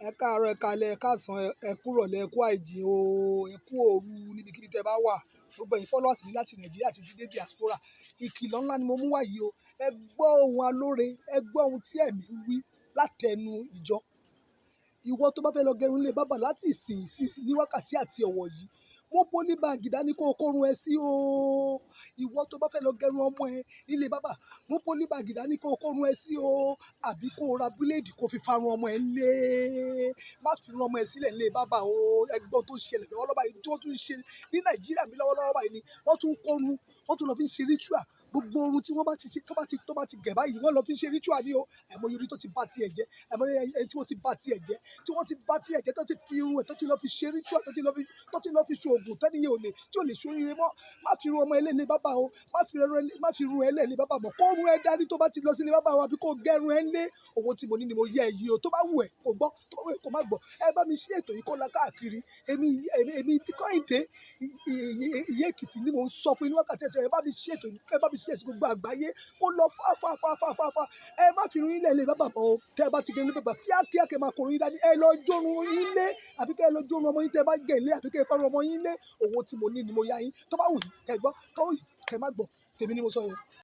Ẹ káàárọ̀, ẹ káalẹ́, ẹ káàsán, ẹ kú ìrọ̀lẹ́, ẹ kú àìjìn o, ẹ kú òru níbikíbi tí ẹ bá wà. Gbogbo ẹ̀yin followers mi láti Nàìjíríà títí dé diaspora. Ìkìlọ̀ ńlá ni mo mú wá yìí o. Ẹ gbọ́ ohùn alóore, ẹ gbọ́ ohun tí ẹ̀mí wí látẹnu ìjọ. Ìwọ tó bá fẹ́ lọ gẹrun nílé bábà láti ìsìn sí ní wákàtí àti ọ̀wọ̀ yìí, mú polybag dání kó kórun ẹ sí o. Ìwọ tó bá fẹ́ lọ gẹrun ọmọ ẹ nílé bábà, mú polybag dání kó kórun ẹ sí o. Àbí kó ra bíléèdì kó fi farun ọmọ ẹ lé. Má fi irun ọmọ ẹ sílẹ̀ nílé bábà o. Ẹ gbọ́ ohun tó ń ṣẹlẹ̀ lọ́wọ́lọ́wọ́ báyìí tí wọ́n tún ń ṣe ní Nàìjíríà mi lọ́wọ́lọ́wọ́ báyìí ni wọ́n tún ń kórun, wọ́n tún lọ fi ń ṣe ritual. Gbogbo irun tí wọ́n bá ti ṣe, tó bá ti gẹ̀ báyìí, wọ́n lọ fi ń ṣe ritual ní o. Àìmọye orí tó ti bá ti ẹ̀ jẹ́, àìmọye ẹni tí wọ́n ti bá ti ẹ̀ jẹ́, tí wọ́n ti bá ti ẹ̀ jẹ́, tó ti fi irun ẹ̀, tó ti lọ fi ṣe ritual, tó ti lọ fi ṣe òògùn tẹ́ni yẹn ò lè, tí ò lè ṣe oríire mọ́. Má fi irun ọmọ ẹ lé bábà o. Má fi irun ẹ lé bábà mọ́. Kó irun ẹ dání tó bá ti lọ sí ilé bábà o, àbí kó gẹrun ẹ lé. Owó tí mo ní ni mo yẹ ẹ yìí o. Tó bá wù ẹ́ kó gbọ́, tó bá wù ẹ́ kó má gbọ́. Ẹ bá mi ṣí ètò yìí kó lọ káàkiri. Èmi Kẹ́hìndé Ìyè Èkìtì ni mò ń sọ fún yín ní wákàtí àti ẹ bá mi ṣí ètò yìí, ẹ bá mi ṣí ẹ̀ sí gbogbo àgbáyé kó lọ fá fá fá fá fá fá. Ẹ má fi irun yín lẹ̀ lé bábà mọ́ o. Tẹ́ ẹ bá ti gẹrun ní bábà, kíákíá kí ẹ máa kó irun yín dání. Ẹ lọ jórun yín lé, àbí kí ẹ lọ jórun ọmọ yín tẹ́ ẹ bá gẹ̀ lé, àbí kí ẹ fárun ọmọ yín lé. Owó tí mo ní ni mo yá yín. Tó bá wù yín kẹ́ gbọ́, tó bá wù yín kẹ́ má gbọ́. Tèmi ni mo sọ yẹn.